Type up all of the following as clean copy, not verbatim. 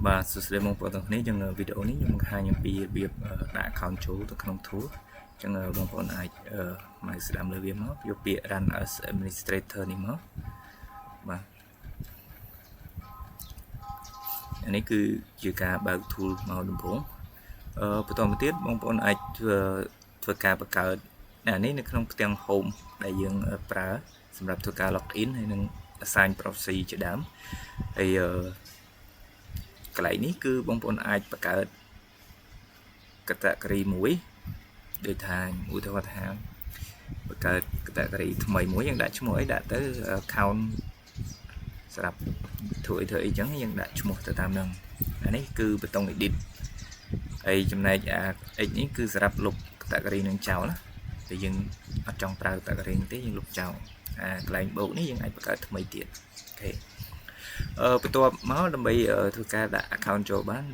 បាទសួស្តីបងប្អូនទាំងគ្នា។ចឹងវីដេអូនេះខ្ញុំបង្ហាញអំពីរបៀបដាក់ account ចូលទៅក្នុង tool ចឹងបងប្អូនអាចមកស្ដាំលើវាមកយកពាក្យ run as administrator នេះមកបាទអានេះគឺជាការបើក tool មកដំបូងអឺបន្តមកទៀតបងប្អូនអាចធ្វើធ្វើការបង្កើតអានេះនៅក្នុងផ្ទាំង home ដែលយើងប្រើសម្រាប់ធ្វើការ login ហើយនិង assign proxy ជាដើមហើយកន្លែងនេះគឺបងប្អូនអាចបង្កើត category មួយដូចថាឧទាហរណ៍ថាបង្កើត category ថ្មីមួយយើងដាក់ឈ្មោះអីដាក់ទៅ account សម្រាប់ធ្វើអីធ្វើអីចឹងយើងដាក់ឈ្មោះទៅតាមហ្នឹងអានេះគឺប៊ូតុង edit ហើយចំណែកអា x នេះគឺសម្រាប់លុប category នឹងចោលណាតែយើងអត់ចង់ប្រើ category នេះទេយើងលុបចោលអាកន្លែងបូកនេះយើងអាចបង្កើតថ្មីទៀត OK អឺបន្ទាប់មកដើម្បីធ្វើការដាក់ account ចូលបាន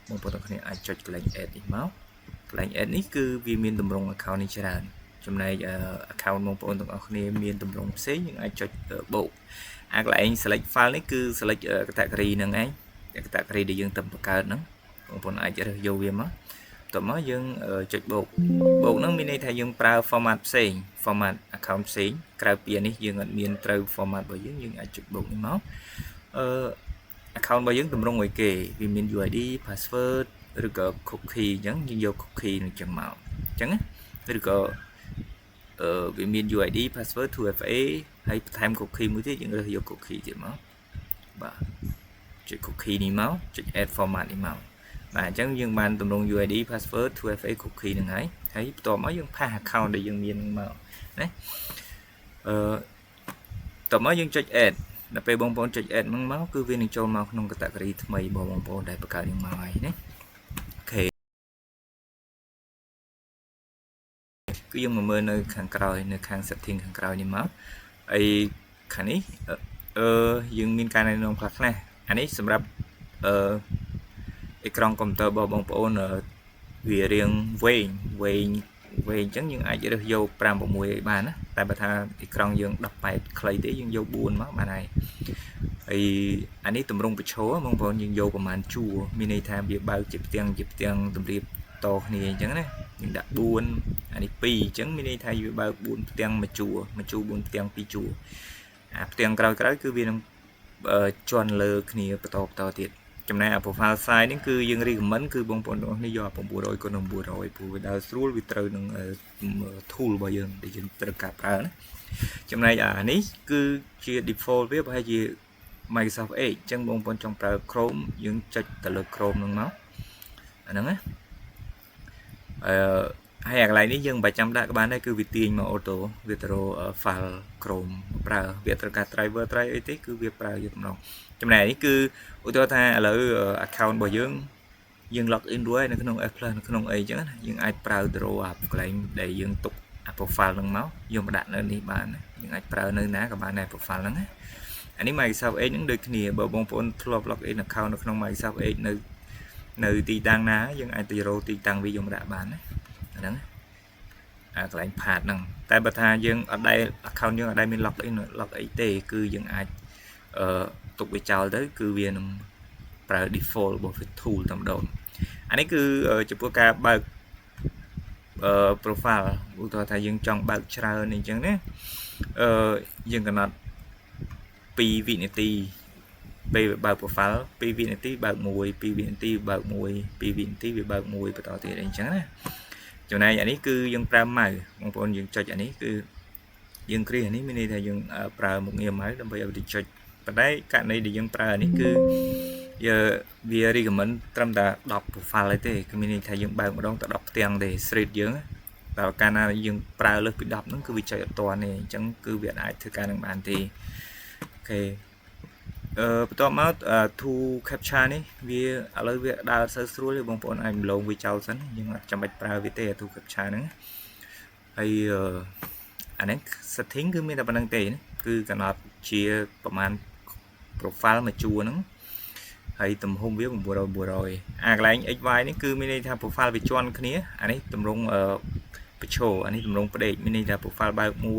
បងប្អូនទាំងគ្នាអាចចុចកន្លែង add នេះមកកន្លែង add នេះគឺវាមានទម្រង់ account នេះច្រើនចំណែក account បងប្អូនទាំងអស់គ្នាមានទម្រង់ផ្សេងយើងអាចចុចបូកអាកន្លែង select file នេះគឺ select category ហ្នឹងឯង category ដែលយើងទៅបង្កើតហ្នឹងបងប្អូនអាចរើសយកវាមកបន្ទាប់មកយើងចុចបូកបូកហ្នឹងមានន័យថាយើងប្រើ format ផ្សេង format account ផ្សេងក្រៅពីនេះយើងអត់មានត្រូវ format របស់យើងយើងអាចចុចបូកនេះមកអឺ account របស់យើងតម្រង់ឲ្យគេវាមាន UID password ឬក៏ cookie អញ្ចឹងយើងយក cookie នឹងចឹងមកអញ្ចឹងណាឬក៏អឺវាមាន UID password 2FA ហើយបន្ថែម cookie មួយទៀតយើងរើសយក cookie ទៀតមកបាទចុច cookie នេះមកចុច add format នេះមកបាទអញ្ចឹងយើងបានតម្រង់ UID password 2FA cookie នឹងហើយហើយបន្ទាប់មកយើង paste account ដែលយើងមានមកណាអឺបន្ទាប់មកយើងចុច add ដល់ពេលបងប្អូនចុច add ហ្នឹងមកគឺវានឹងចូលមកក្នុង category ថ្មីរបស់បងប្អូនដែលបង្កើតនឹងមកហើយណា OK គឺយើងមកមើលនៅខាងក្រោយនៅខាង setting ខាងក្រោយនេះមកហើយខាងនេះអឺយើងមានការណែនាំខ្លះខ្លះអានេះសម្រាប់អឺអេក្រង់កុំព្យូទ័ររបស់បងប្អូនវារៀងវែងវែងវែងអញ្ចឹងយើងអាចរើសយក5 6ឲ្យបានណាតែបើថាអេក្រង់យើង18ខ្លីទេយើងយក4មកបានហើយហើយអានេះតម្រង់ប្រឈរបងប្អូនយើងយកប្រហែលជួរមានន័យថាវាបើកជាផ្ទាំងជាផ្ទាំងតម្រៀបតគ្នាអញ្ចឹងណាយើងដាក់4អានេះ2អញ្ចឹងមានន័យថាវាបើក4ផ្ទាំងមួយជួរមួយជួរ4ផ្ទាំង2ជួរអាផ្ទាំងក្រោយៗគឺវានឹងជន់លើគ្នាបន្តបន្តទៀតចំណែកអា profile size នេះគឺយើង recommend គឺបងប្អូនទាំងអស់គ្នាយក900គុណ900ព្រោះវាដើរស្រួលវាត្រូវនឹង tool របស់យើងដែលយើងត្រូវការប្រើណាចំណែកអានេះគឺជា default វាប្រហែលជា Microsoft Edge អញ្ចឹងបងប្អូនចង់ប្រើ Chrome យើងចុចទៅលើ Chrome ហ្នឹងមកអាហ្នឹងណាអឺហើយអាកន្លែងនេះយើងមិនបាច់ចាំដាក់ក៏បានដែរគឺវាទាញមក auto វាទៅរក file Chrome ប្រើវាត្រូវការ driver ត្រូវអីទេគឺវាប្រើយកម្ដងចំណែកនេះគឺឧទាហរណ៍ថាឥឡូវ account របស់យើងយើង log in រួចនៅក្នុង S+ នៅក្នុងអីចឹងណាយើងអាចប្រើ draw អាកន្លែងដែលយើងទុកអា profile ហ្នឹងមកយកមកដាក់នៅនេះបានយើងអាចប្រើនៅណាក៏បានដែរ profile ហ្នឹងណាអានេះ Microsoft Edge ហ្នឹងដូចគ្នាបើបងប្អូនធ្លាប់ log in account នៅក្នុង Microsoft Edge នៅនៅទីតាំងណាយើងអាចទៅរកទីតាំងវាយកមកដាក់បានណាអាហ្នឹងអាកន្លែង path ហ្នឹងតែបើថាយើងអត់ដែល account យើងអត់ដែលមាន log in log អីទេគឺយើងអាចអឺទុកវាចោលទៅគឺវានឹងប្រើ default របស់ tool តែម្ដងអានេះគឺចំពោះការបើកអឺ profile ឧទាហរណ៍ថាយើងចង់បើកច្រើនអញ្ចឹងណាអឺយើងកំណត់2វិនាទីពេលបើក profile 2វិនាទីបើក1 2វិនាទីបើក1 2វិនាទីវាបើក1បន្តទៀតអីចឹងណាចំណែកអានេះគឺយើងប្រើ mouse បងប្អូនយើងចុចអានេះគឺយើងគ្រាអានេះមានន័យថាយើងប្រើមុខងារ mouse ដើម្បីឲ្យវាចុចប៉ុន្តែករណីដែលយើងប្រើអានេះគឺយើងវា recommend ត្រឹមតែ10 profile ទេគឺមានន័យថាយើងបើកម្ដងតែ10ផ្ទាំងទេ thread យើងតែកាលណាយើងប្រើលើសពី10ហ្នឹងគឺវាចុចអត់ទាន់ទេអញ្ចឹងគឺវាអាចធ្វើការនឹងបានទេ OK អឺបន្ទាប់មក tool capture នេះវាឥឡូវវាដើរសូវស្រួលទេបងប្អូនអាចរំលងវាចោលសិនយើងអត់ចាំបាច់ប្រើវាទេ tool capture ហ្នឹងហើយអាហ្នឹង setting គឺមានតែប៉ុណ្្នឹងទេណាគឺកំណត់ជាប្រហែល profile មួយជួរហ្នឹងហើយទំហំវា900 900អាកន្លែង XY នេះគឺមានន័យថា profile វាជាន់គ្នាអានេះតម្រង់ប្រឈរអានេះតម្រង់ផ្ដេកមានន័យថា profile បើក1 2 3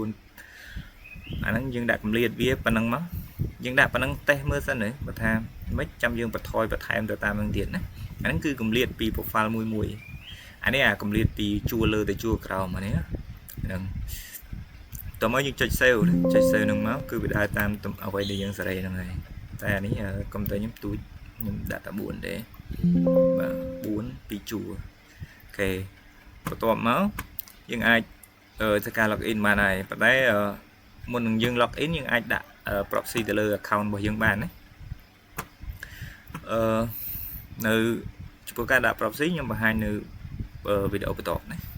4អាហ្នឹងយើងដាក់កម្រិតវាប៉ុណ្ណឹងមក យើងដាក់ប៉ុណ្ណឹងតេស្តមើលសិនណាបើថាមិនចាំយើងបន្ថយបន្ថែមទៅតាមនឹងទៀតណាអាហ្នឹងគឺកម្លៀតពី profile មួយមួយអានេះអាកម្លៀតពីជួរលើទៅជួរក្រោមអានេះហ្នឹងតោះមកយើងចុច save ចុច save ហ្នឹងមកគឺវាដើរតាមអ្វីដែលយើងសេរីហ្នឹងហើយតែអានេះកុំព្យូទ័រខ្ញុំទូចខ្ញុំដាក់តែ4ទេបាទ4ពីរជួរ OK បន្ទាប់មកយើងអាចធ្វើការ log in បានហើយប៉ុន្តែមុននឹងយើង log in យើងអាចដាក់ proxy ទៅលើ account របស់យើងបានណាអឺនៅចំពោះការដាក់ proxy ខ្ញុំបង្ហាញនៅវីដេអូបន្ទាប់ណា។